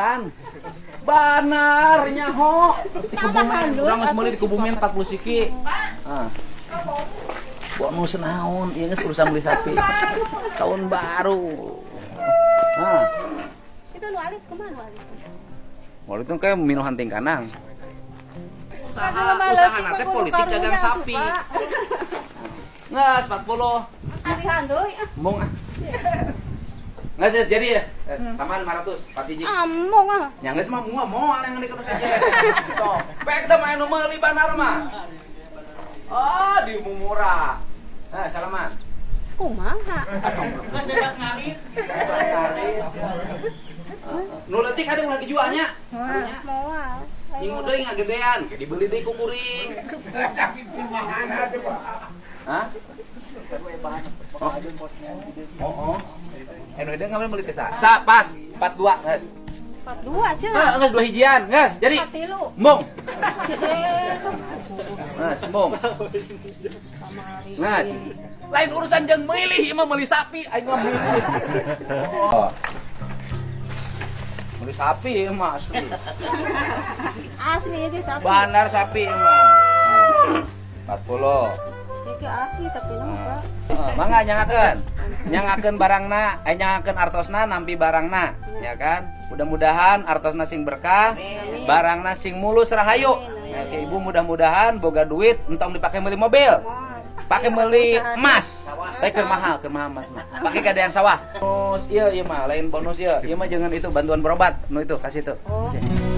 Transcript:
An. Banar nyaho. Di Kebumen, urang geus meuli di Kebumen 40 siki. Ah. Bonus naon? Ieu geus urusan beli sapi. Tahun baru. Ah. Itu nu alit kumaha nu alit? Walau itu kayak minum hunting kandang. Usaha, usaha nate politik dagang sapi. Nggak, 40. Alihan deui ah. Embung ah. Nggak sih, jadi ya. Taman 500, 4 hiji. Among ah. Yang geus mah moal moal yang terus aja. Sok, pek dah main nu meuli banar mah. Oh, di murah. Nah, salaman. Kumaha? Mas bebas ngalit. Nu leutik ada ulah dijualnya. Moal. Ingu deui ngagedean, kayak dibeli deui ku kuring. Hah? Oh. Oh. Eh, nu ngapain meuli teh sa? Sa pas 42, geus. 42 cenah. Ah, geus dua hijian, geus. Jadi 43. Embung. Eh, Geus, embung. Geus. Lain urusan jeung meuli, ieu mah meuli sapi, aing mah meuli. Oh. Meuli sapi ieu mah asli. Asli ieu sapi. Bandar sapi ieu mah. 40. Iki asli sapi mah, Pak. Oh, mangga nyangakeun. Nyangakeun barangna, eh nyangakeun artosna nampi barangna, ya kan? Mudah-mudahan artosna sing berkah, barangna sing mulus rahayu. Ya, ke ibu mudah-mudahan boga duit entong dipakai beli mobil. Pakai beli emas. Tapi keur mahal emas mah. Pakai gadean sawah. Bonus iya iya mah, lain bonus iya. Iya mah jangan itu bantuan berobat. Nu itu kasih tuh. Oh. Kasih.